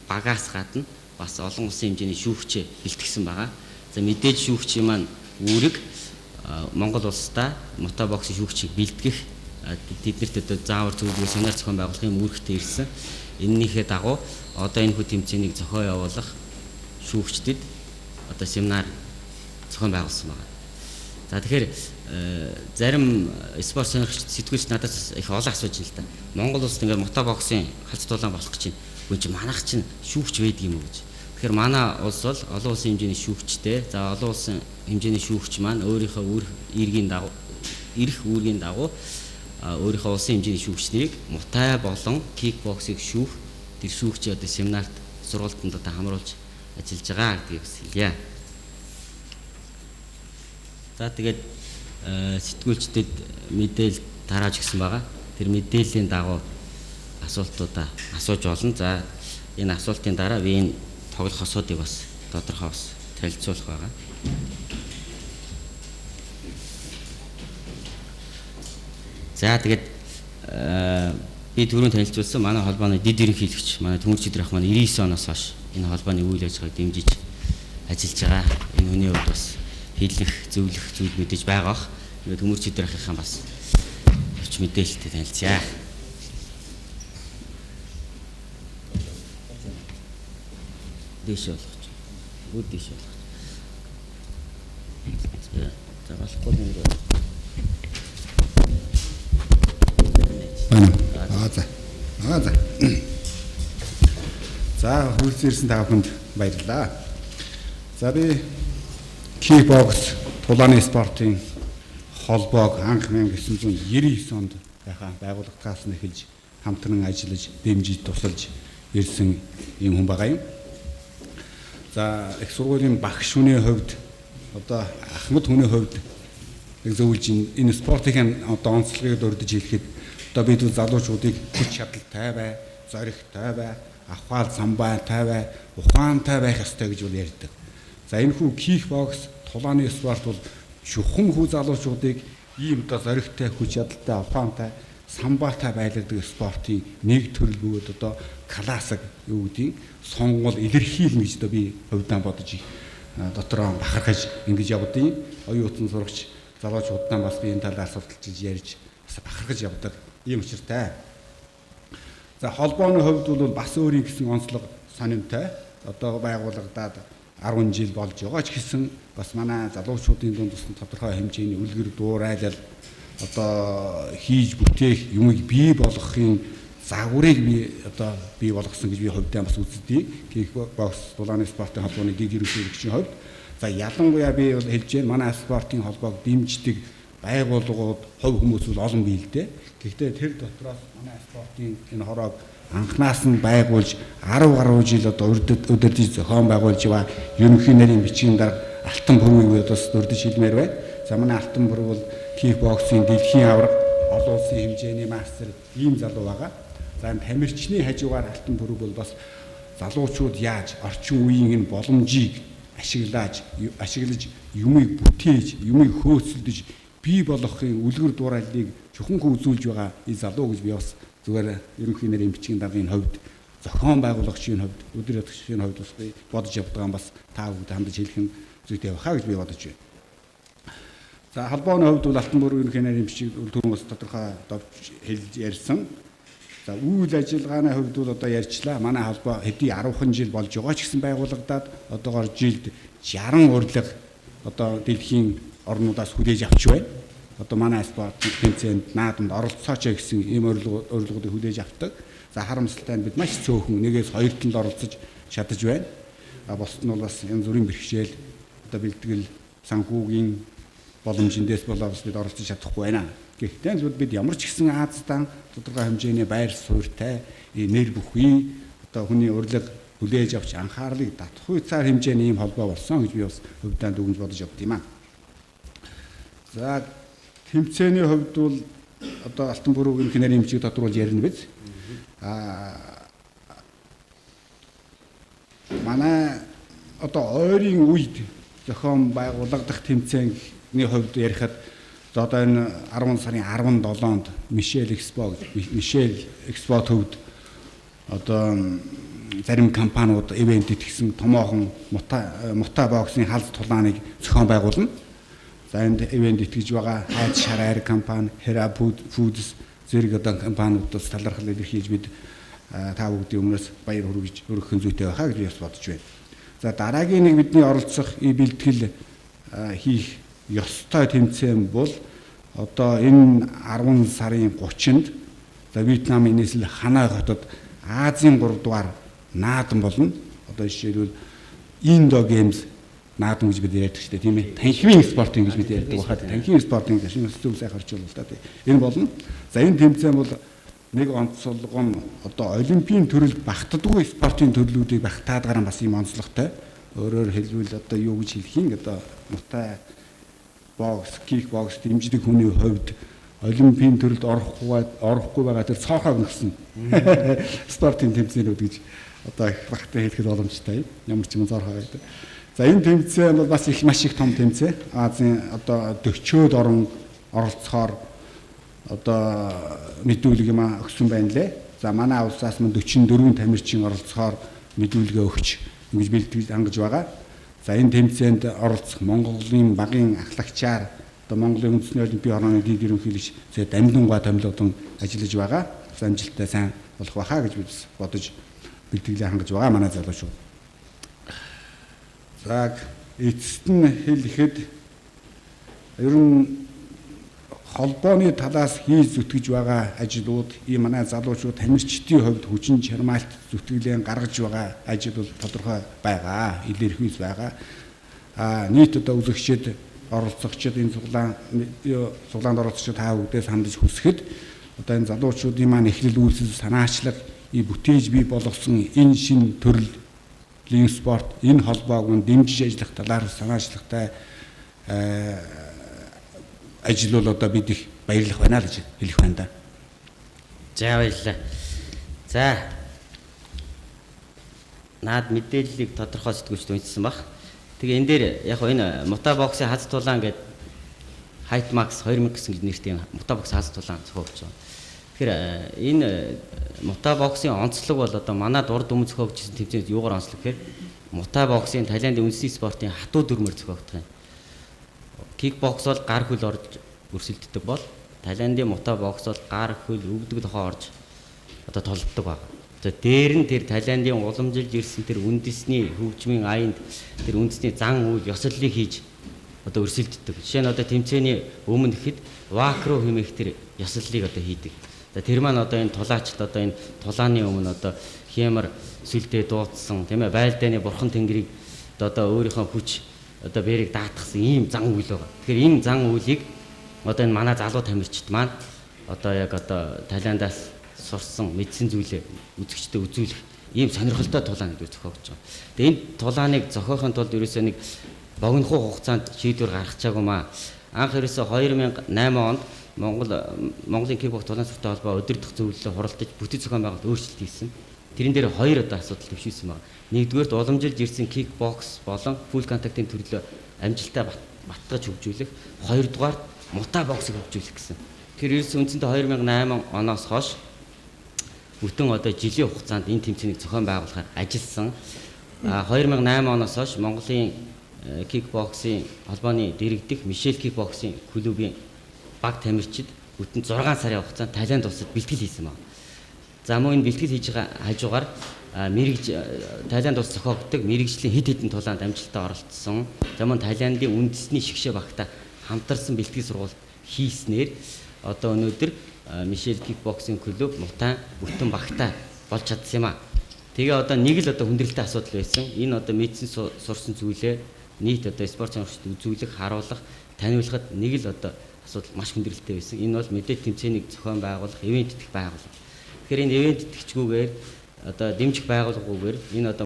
Багаас гадна бас олон улсын хэмжээний шүүгчээ бэлтгэсэн байгаа. За мэдээж шүүгчийн маань үүрэг Монгол улсдаа мотобоксын шүүгчийг бэлтгэх, тэднэрт одоо заавар зөвлөгөө семинар зохион байгуулахын үүрэгтэй ирсэн. Энэнийхээ дагуу одоо энэ хүү тэмцээнийг зохион явуулах шүүгчдэд одоо семинар зохион байгуулсан байна. За тэгэхээр зарим спорт сонирхогч сэтгүүлч надаас их олон асууж байна л да. Монгол улсад ингээд мотобоксын халц тулаан болох гэж байна. Үгүй чи манайх чинь шүүгч байдаг юм уу гэж. Тэгэхээр манай улс бол олон улсын хэмжээний шүүгчтэй. За олон улсын хэмжээний шүүгч маань өөрийнхөө эрх дагуу эрх үүргийн дагуу өөрийнхөө улсын хэмжээний шүүгч нарыг мутай болон кикбоксыг шүүх тэр шүүгчийн одоо семинарт сургалтанд одоо хамруулж ажиллаж байгаа гэдгийг бас хэлье. За тэгээд сэтгүүлчдэд мэдээлэл тарааж гисэн байгаа. Тэр мэдээллийн дагуу асуултуудаа асууж болно. За энэ асуултын дараа би энэ тоглох хосуудыг бас тодорхой бас танилцуулах байгаа. За тэгээд би түрүүн танилцуулсан манай холбооны дэд ерөнхийлөгч манай Төмөр Чидрах маань 99 оноос хойш энэ холбооны үйл ажиллагааг дэмжиж ажиллаж байгаа. Энэ хүний хувьд бас хэлэх, зөвлөх зүйл мэдээж байгаа бах. Тэгээд Төмөр Чидрахынхаа бас өч мэдээлэлтэй танилцъя. Дээш болгоч. Бүр дээш болгоч. За болохгүй нэг. Аа за. Аа за. За хүрэлцэн ирсэн та бүхэнд баярлалаа. За би кикбокс тулааны спортын холбоог анх 1999 онд байхаа байгуулагдахаас нь эхэлж хамтран ажиллаж, дэмжиж, тусалж ирсэн юм хүн байгаа юм. За их сургуулийн багш хүний хувьд одоо ахмад хүний хувьд нэг зөвлөж энэ спортын одоо онцлогийг дурдж хэлэхэд одоо бид залуучуудыг хүч чадалтай бай, зоригтой бай, авхаал самбайтай бай, ухаантай байх ёстой гэж бол ярьдаг. За энэ хүү кикбокс тулааны спорт бол чухам хүү залуучуудыг ийм одоо зоригтой, хүч чадалтай, ухаантай, самбаатай байлгадаг спортын нэг төрөл бөгөөд одоо классик юу гэдгийг сонгол илэрхийлнэ гэж одоо би хувьдаа бодож дотроо бахархаж ингэж явдیں۔ Оюутан сурагч залуучуудаа бас би энэ талаар судалж ярьж бас бахархаж явдаг ийм учиртай. За холбооны хувьд бол бас өөрийн гэсэн онцлог сонинтой. Одоо байгуулагдаад 10 жил болж байгаа ч гэсэн бас манай залуучуудын дунд бас тодорхой хэмжээний үлгэр дуурайлал одоо хийж бүтээх юмыг бий болгохын загварыг би одоо бий болгосон гэж би хувьдаа бас үздэг. Кикбокс тулааны спортын холбооны дэд ерөнхийлөгчийн хувьд за ялангуяа би бол хэлж байна манай спортын холбоог дэмждэг байгууллагууд хувь хүмүүс бол олон бий л дээ. Гэхдээ тэр дотроос манай спортын энэ хороог анхнаас нь байгуулж 10 гаруй жил одоо удирдах зохион байгуулж байгаа ерөнхий нарийн бичгийн дарга Алтан Пүрвийг бас дурдж хэлмээр байна. За манай Алтан Пүрв бол кикбоксing дэлхийн аварга, олон улсын хэмжээний мастер ийм залуу байгаа. За энэ тамирчны хажуугаар Алтан Пүрв бол бас залуучууд яаж орчин үеийн энэ боломжийг ашиглаж юмыг бүтээж, юмыг хөөцөлдөж бий болгохын үлгэр дуурайллыг чухамхай үзүүлж байгаа энэ залуу гэж би бас зүгээр ерөнхий нарийн бичгийн даргын хувьд, зохион байгуулагчийн хувьд, удирдагчийн хувьд бас би бодож явдаг юм бас та бүгд хандаж хэлэх нь зүйтэй байхаа гэж би бодож байна. За холбооны хувьд бол Алтан Пүрв ерөнхий нарийн бичиг түрүүн бас тодорхой довж хэлж ярьсан. За үйл ажиллагааны хувьд бол одоо ярьчлаа. Манай холбоо хэдий 10 жил болж байгаа ч гэсэн байгуулагдаад одоогоор жилд 60 урилга одоо дэлхийн орнуудаас хүлээж авч байна. Одоо манай спорт тэмцээнд наадамд оролцооч гэсэн ийм урилгуудыг хүлээж авдаг. За харамсалтай нь бид маш цөөхөн нэгээс хоёр талд оролцож чадаж байна. А бусд нь бол бас янз бүрийн бэрхшээл одоо бэлтгэл санхүүгийн боломж эндээс болоод бас бид оролцож чадахгүй байна. Гэхдээ бид ямар ч гэсэн Аздан тодорхой хэмжээний байр суурьтай нэр бүхий одоо хүний урилга хүлээж авч анхаарлыг татах хуйцаар хэмжээний ийм холбоо болсон гэж би бас хувьдаа дүгнж бодож явд юм аа. За тэмцээний хувьд бол одоо Алтан Пүрвийн нарийн бичиг тодруулж ярина биз. Манай одоо ойрын үед зохион байгуулагдах тэмцээний хувьд ярихад за одоо энэ 10 сарын 17-нд Мишель Экспо Мишель Экспо төвд одоо зарим компаниуд ивент итгэсэн томоохон мутай боксын халз тулааныг зохион байгуулна. За энд ивент итгэж байгаа Хайд Шарайр компани, Hera Foods зэрэг одоо компаниудаас талархал илэрхийлж бид та бүгдийн өмнөөс баяр хүргэж өргөхөн зүйтэй байхаа гэж би бас бодож байна. За дараагийн нэг бидний оролцох бэлтгэл хийх ёстой тэмцээн бол одоо энэ 10 сарын 30-нд за Вьетнамын нийслэл Ханой хотод Азийн 3 дугаар наадам болно. Одоо жишээлбэл Indo Games наадам гэж бид ярьдаг шүү дээ, тийм ээ. Танхимын спортын гэж бид ярьдаг байхад танхимын спортын гэж шинэ зүг сайхан орчуулвал та тийм. Энэ болно. За энэ тэмцээн бол нэг онцлог нь одоо олимпийн төрөлд багтдаггүй спортын төрлүүдийг багтаадгаар бас ийм онцлогтой. Өөрөөр хэлбэл одоо юу гэж хэлэх юм, одоо мутай бокс, кикбокс дэмждэг хүний хувьд олимпийн төрөлд орохгүй байгаа тэр цоохоо нөхсөн спортын тэмцээнүүд гэж одоо их багтаа хэлэхэд боломжтой юм. Ямар ч юм цоохоо гэдэг. За энэ тэмцээн бол бас их маш их том тэмцээн. Азийн одоо 40-од орн оролцохоор одоо мэдүүлэг юм өгсөн байна лээ. За манай улсаас мөн 44 тамирчин оролцохоор мэдүүлгээ өгч ингэж бэлтгэж хангаж байгаа. За энэ тэмцээнд оролцох Монголын багийн ахлагчаар одоо Монголын үндэсний олимпийн хорооны дэд ерөнхийлөгч Зэ Дамдунгаа томилогдон ажиллаж байгаа. Бас амжилттай сайн болох байхаа гэж би бодож бэлтгэлээ хангаж байгаа манай залуучууд. За эцэст нь хэлэхэд ер нь холбооны талаас хийж зүтгэж байгаа ажлууд, ийм манай залуучууд тамирчдын хувьд хүчин чармаалт зүтгэлэн гаргаж байгаа ажил бол тодорхой байгаа, илэрхийлж байгаа. Нийт одоо үзэгчид, оролцогчид энэ цуглаанд оролцогчид та бүгдээс хандаж хүсэхэд одоо энэ залуучуудын маань эхлэл үйлсэл санаачлаг, бүтээж бий болгосон энэ шинэ төрлийн спорт, энэ холбоог нь дэмжиж ажиллах талаар санаачлагтай ажил бол одоо бид их баярлах байна л гэж хэлэх байна да. За баярлалаа. За наад мэдээллийг тодорхой сэтгүүлчд уншсан баг. Тэгээ энэ дээр яг энэ мутай боксын хаз тулаан гэдэг Height Max 2000 гэсэн гэж нэртэй мутай бокс хаз тулаан зохиогдож байгаа. Тэгэхээр энэ мутай боксын онцлог бол одоо манай урд өмнө зохиогдчихсан тэмцээнд юугаар онцлог гэхээр мутай боксын Таиландын үндэсний спортын хатуу дүрмээр зохиогдох юм. Кикбокс бол гар хөл орж өрсөлддөг бол Таиландын мутай бокс бол гар хөл өвдөг нохоо орж одоо толддог байна. За дээр нь тэр Таиландын уламжилж ирсэн тэр үндэсний хөгжмийн аянд тэр үндэсний зан үйл ёслолыг хийж одоо өрсөлддөг. Жишээ нь одоо тэмцээний өмнө гэхэд вакро хэмээх тэр ёслолыг одоо хийдэг. За тэр маань одоо энэ тулаачд одоо энэ тулааны өмнө одоо хямар сүлдээ дуудсан тийм ээ байлдааны бурхан тэнгэрийг одоо өөрийнхөө хүч одоо бэрийг даатгсан ийм зан үйл байгаа. Тэгэхээр энэ зан үйлийг одоо энэ манай залуу тамирчид маань одоо яг одоо Таиландаас сурсан мэдсэн зүйлээ үзэгчдэд үзүүлэх ийм сонирхолтой тулаан гэдэг зохиогдож байгаа. Тэгээ энэ тулааныг зохиохын тулд ерөөсөө нэг богинохуу хугацаанд шийдвэр гаргачаагүй маа. Анх ерөөсөө 2008 онд Монголын кикбокс тулаан спортын холбоо удирдах зөвлөлөө хуралдаж бүтэн зохион байгуулалт өөрчлөлт хийсэн. Тэрэн дээр хоёр одоо асуудал төвшүүлсэн байна. Нэгдүгээрт уламжилж ирсэн кикбокс болон фул контактын төрлөө амжилттай батгаж хөгжүүлэх, хоёрдугаарт мутай боксыг хөгжүүлэх гэсэн. Тэр ерөөсөө үндсэндээ 2008 оноос хойш бүтэн одоо жилийн хугацаанд энэ тэмцээнийг зохион байгуулахаар ажилласан. 2008 оноос хойш Монголын кикбоксийн холбооны дэрэгдэх Мишель кикбоксийн клубын баг тамирчид бүтэн 6 сарын хугацаанд Таиланд улсад бэлтгэл хийсэн байна. За мөн энэ бэлтгэл хийж байгаа хажуугаар Таиланд улс зохиогддог мэрэгжлийн хэд хэдэн тулаанд амжилттай оролцсон. За мөн Таиландын үндэсний шигшээ багтаа хамтарсан бэлтгэл сургалт хийснээр одоо өнөөдөр Мишель кикбоксинг клуб мутай бүтэн багтаа болж чадсан юм а. Тэгээ одоо нэг л одоо хүндрэлтэй асуудал байсан. Энэ одоо мэдсэн сурсан зүйлээ нийт одоо спорт сонирхчдад үзүүлэх, харуулах, таниулахад нэг л одоо асуудал маш хүндрэлтэй байсан. Энэ бол мэдээ тэмцээнийг зохион байгуулах, ивент итгэх байгууллага. Тэгэхээр энэ ивент итгэгчгүйгээр одоо дэмжих байгууллагагүйгээр энэ одоо